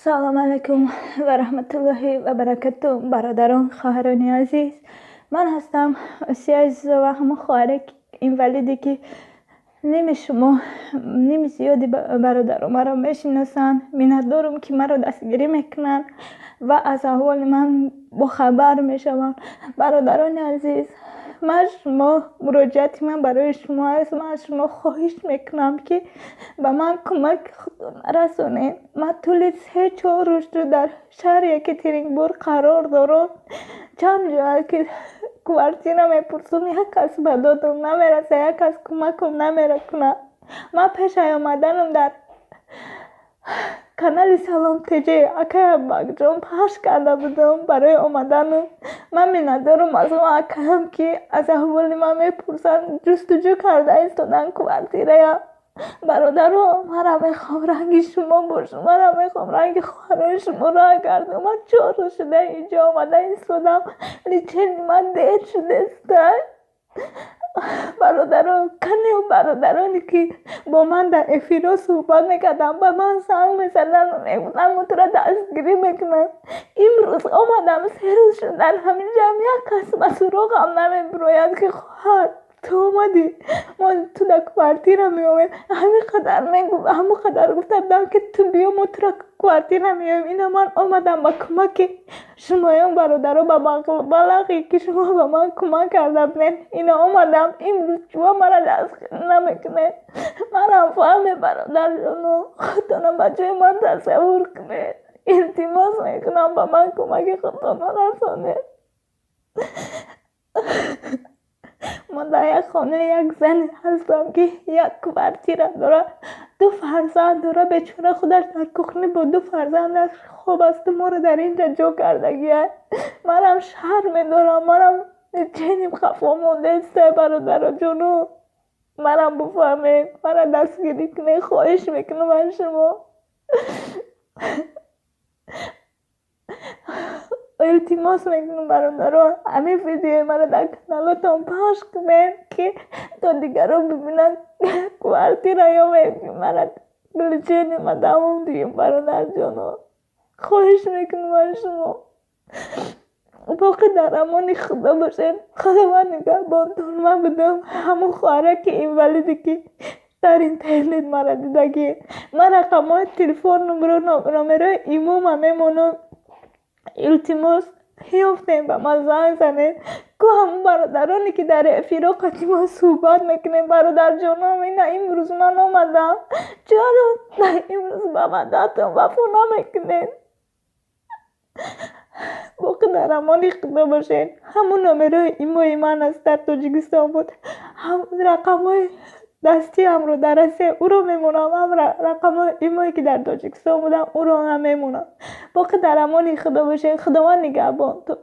Салом алайкум ва раҳматуллоҳи ва баракату, бародарон, хоҳарони азиз. Ман ҳастам Осия Азизова, ҳамон хоҳаре инвалиде, ки ними шумо, ними зиёди бародарон маро мешиносанд. Миннатдорам, ки маро дастгирӣ мекунанд ва аз аҳволи ман бохабар мешаванд. Бародарони азиз, ман шумо, муроҷиати ман барои шумо аст. Ман аз шумо хоҳиш мекунам, ки ба ман кӯмаки худтон расонед. Ман тӯли 3-4 рӯз шуд дар шаҳри Екатеринбург қарор дорам. Чанд ҷоя ки квартира мепурсам, як кас ба додам намерасад, як кас кӯмакам намекунад. Ман пешаи омаданам дар канали Салом ТЖ акай Аббакҷон пахш карда будам барои омаданам. Ман миннатдорам аз он акаам, ки аз аҳволи ман мепурсанд, ҷустуҷӯ карда истоданд квартирая. Бародаро, мара мехоҳам ранги шумо бошам, мара мехоҳам ранги хоҳарони шумо роҳ гардам. Ман 4 рӯз шуда инҷо омада истодам, лечение ман дер шудааст. Бародаро, кане бародароне, ки бо ман дар эфирҳо суҳбат мекарданд, ба ман занг мезаданд, мегуфтанд, мо туро дастгирӣ мекунем. Имрӯз омадам, 3 рӯз шуд дар ҳаминҷоам, як кас ба суроғам намебирояд, ки хоҳар, ту омадӣ, мо ту дар квартира меоем. Ҳамин қадар ҳамон қадар гуфта будам, ки ту биё, мо туро квартира меоем. Ина ман омадам ба кӯмаки шумоён, бародаро, ба маблағе, ки шумо ба ман кӯмак карда будед. Ина омадам, имрӯз шумо маро дастгирӣ намекунед. Манам фаҳме, бародарҷоно, худтонро ба ҷои ман тасаввур кунед. Илтимос мекунам, ба ман кӯмаки худтонро расонед. Ман дар як хонаи як зане ҳастам, ки як квартира дорад, ду фарзанд дорад. Бечора худаш дар кухня бо ду фарзандаш хоб асту моро дар инҷа ҷо кардагиай. Манам шарм медорам, манам ченим хафо мондаеста. Бародароҷоно, манам бифаҳмед, мара дастгирӣ кунед, хоҳиш мекунам аз шумо. Илтимос мекунам, бародаро, ҳамин видеои маро дар каналотон пахш кунед, ки то дигарон бибинанд, квартира ёбед, ки мара лечение ма давом диҳем. Бародарҷоно, хоҳиш мекунам аз шумо, боқӣ дар амони Худо бошед. Худованд нигаҳбонтон. Ман будам ҳамон хоҳараки инвалиде, ки дар интернет мара дидагӣ. Ман рақамҳои телефонро, номерои имома мемонам. Илтимос, ёфтем, ба ман занг занед. Ку ҳамон бародароне, ки дар эфирҳо қати ман суҳбат мекунем? Бародарҷоном, ина имрӯз ман омадам, чаро имрӯз ба ваъдаатон вафо намекунед? Боқӣ дар амони Худо бошед. Ҳамон номерои имои ман аст, дар Тоҷикистон буд. Рақамҳои дастиамро дар Россия ӯро мемонам, ҳам рақамҳои имое, ки дар Тоҷикистон будам, ӯро ҳам мемонам. Боқӣ дар амони Худо бошед. Худованд нигаҳбонтон.